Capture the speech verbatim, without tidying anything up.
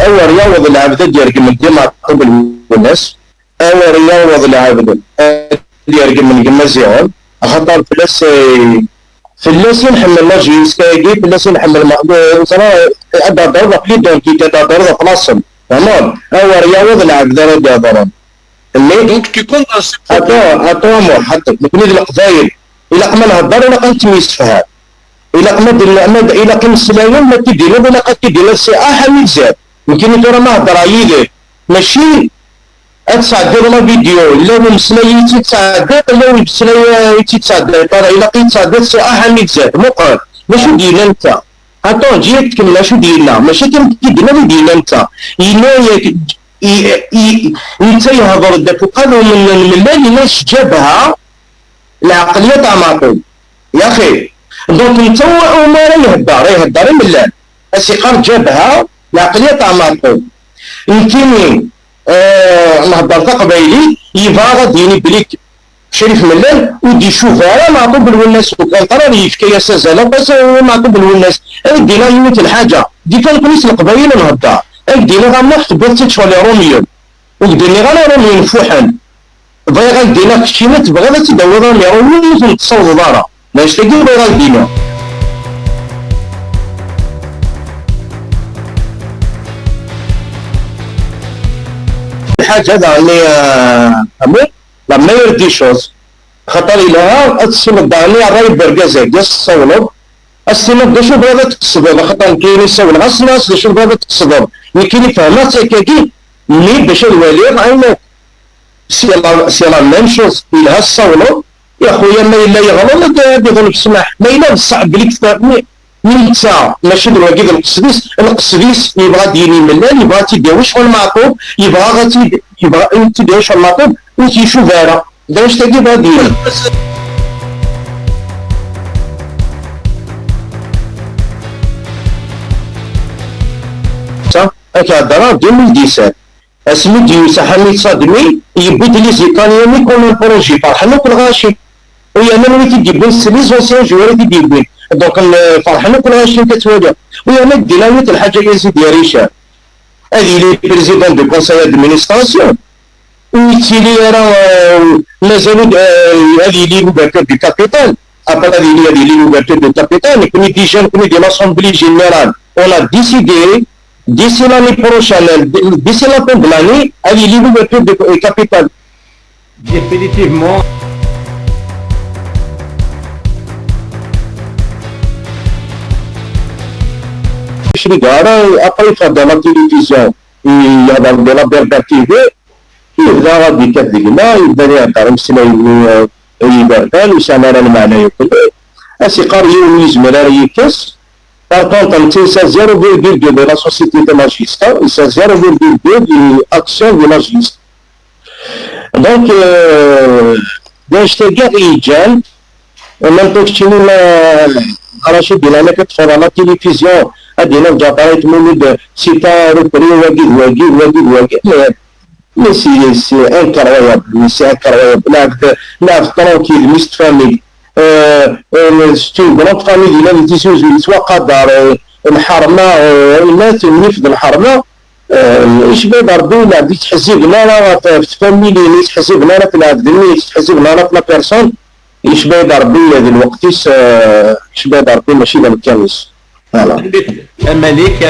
awer yaweḍ lɛebd ad d-yergem deg Maɛṭub Lwennas, awer yaweḍ lɛebd ad d-yergem deg Imaziɣen, axaṭer fell-as, eh, fell-as i nḥemmel la J S K-agi, fell-as i nḥemmel ma-, eh, neẓra, eh, ad d-thedreḍ ɣef l'identité, ad d-thedreḍ ɣef laṣel. Tfehmeḍ? Awer yaweḍ lɛebd ara d-iheḍren. Nni, donc, tu comptes dans ce problème? Attends, attends, Muḥ, attends. Nekni d Leqbayel. Ilaq ma nhedder, ilaq ad nettemyessefham. Ilaq ma d-, ma d-, ilaq imeslayen, ma t-id-tiniḍ, ilaq ad t-id-tiniḍ si A Ḥamid Zat. Nekni tura ma heddreɣ yid-k, mačči ad tesɛeddiḍ la vidéo, yella umeslay i tt-id-tesɛeddiḍ, yella umeslay i tt-id-tesɛeddiḍ ara, ilaq i tt-tesɛeddiḍ si A Ḥamid Zat. Muqel, d acu d-yenna netta? Attends, ǧǧi-yak tkemmel acu d-yenna, mačči akken i d-yenna i d-yenna netta. Yenna-yak, i, i, netta yehder-d ɣef uqadum n, n Mellal, yenna-as Ǧabha, lɛeqliya tamaṭum. Yaxi. Donc, netta ur, ur ara ihedder, ihedder i Mellal. As-iqqar Ǧabha, lɛeqliya tamaṭum. Nekkini, eh, nhedder taqbaylit, yebɣa ad d-yini belli Crif Mellal ur d-icuba ara Meɛṭub Lwennas, au contraire, yefka-yas azal aṭas i Meɛṭub Lwennas. Ad d-iniɣ yiwet n lḥaǧa, di kan nekkni s Leqbayel nhedder. Ad d-iniɣ a Muḥ, tewwiḍ-tt-id ccɣel Iṛumyen. Ur k-d-nniɣ ara Iṛumyen fuḥen. Bɣiɣ ad d-iniɣ keččini tebɣiḍ ad tt-id-tawiḍ am Iṛumyen, ur ten-tessawḍeḍ ara. D annect-agi i bɣiɣ ad d-iniɣ. Lḥaǧa daɣen-nni, eh, a Muḥ, la meilleure des choses. Xaṭer yelha ad tessineḍ daɣen i ṛṛay n urgaz-agi, ad s-tessawleḍ, ad s-tiniḍ d acu tebɣiḍ ad tqesdeḍ, axaṭer nekkini ssawleɣ-as, nniɣ-as d acu tebɣiḍ ad tqesdeḍ. Nekkini fehmeɣ-tt akkagi, mais bac ad waliɣ ayen akk. C'est la, c'est la même chose, yelha tessawleḍ, i xuya ma yella yeɣleḍ ad, ad iḍleb ssmaḥ, ma yella d ṣṣeḥ belli kter-, mi, mi netta mačči d wagi d lqesd-is, lqesd-is yebɣa ad d-yini Mellal, yebɣa ad tt-id-yawi ccɣel Meɛṭub, yebɣa ad tt-id-, yebɣa ad tt-id-yawi ccɣel Meɛṭub, ur t-icuba ara. D annect-agi bɣa ad d-yini. Ta, ad k-heddreɣ deux mille dix-sept. Asmi d-yusa Ḥamid Sadmi, yewwi-d les Italiens comme un projet, ferḥen akk lɣaci. U yerna wi t-id-yewwin, c'est les anciens joueurs i t-id-yewwin. Donc, euh, ferḥen akk lɣaci, ad twaliḍ. U yerna d-iniɣ yiwet n lḥaǧa i Sidi Richer. Ad yili président du conseil d'administration. Ur yettili ara, euh, mazal ur d-, euh, ad yili l'ouverture du capital. Après ad yili, ad yili l'ouverture du capital. Nekkni déjà, nekkni di l'assemblée générale, on a décidé, d'ici l'année prochaine, d'ici la fin de l'année, ad yili l'ouverture du capital. Définitivement. Ur crideɣ ara, après yeffeɣ-d à la télévision, yehder-d di la Berbère T V, yebda ad d-yekkat deg-neɣ, yebda ad ihedder imeslayen-nni, eh, iberdan, ur sɛan ara lmeɛna yakk. As-iqqar yiwen ur yezmir ara yekkes. Par contre, netta yesɛa zéro virgule deux de la société de Magista, yesɛa zéro virgule deux de action de Magista. Donc, euh, d annect-agi i ɣ-yeǧǧan, en même temps, keččini ma, a Racid, di leɛnaya-k, ad teffɣeḍ à la télévision, ad d-tiniḍ Ǧaɛfar Ayt Mulud, c'est un repris, wagi d wagi, d wagi d wagi. Mais, mais c'est, c'est incroyable, mais c'est incroyable. Lɛebd, lɛebd tranquille, mi s-tfahmeḍ. Euh, euh, c'est une grande famille, yellan di Tizi Uzzu, yettwaqadar, euh, lḥerma, euh, ayennat, nnif d lḥerma. Eh, icba-d Ṛebbi, lɛebd ur yettḥezzib ara ɣef, ɣef tfamilin, ur yettḥezzib ara ɣef lɛebd-nni, ur yettḥezzib ara ɣef la personne. Icba-d Ṛebbi d lweqt-is, eh, icba-d Ṛebbi mačči d amkan-is. Voilà. A Malik,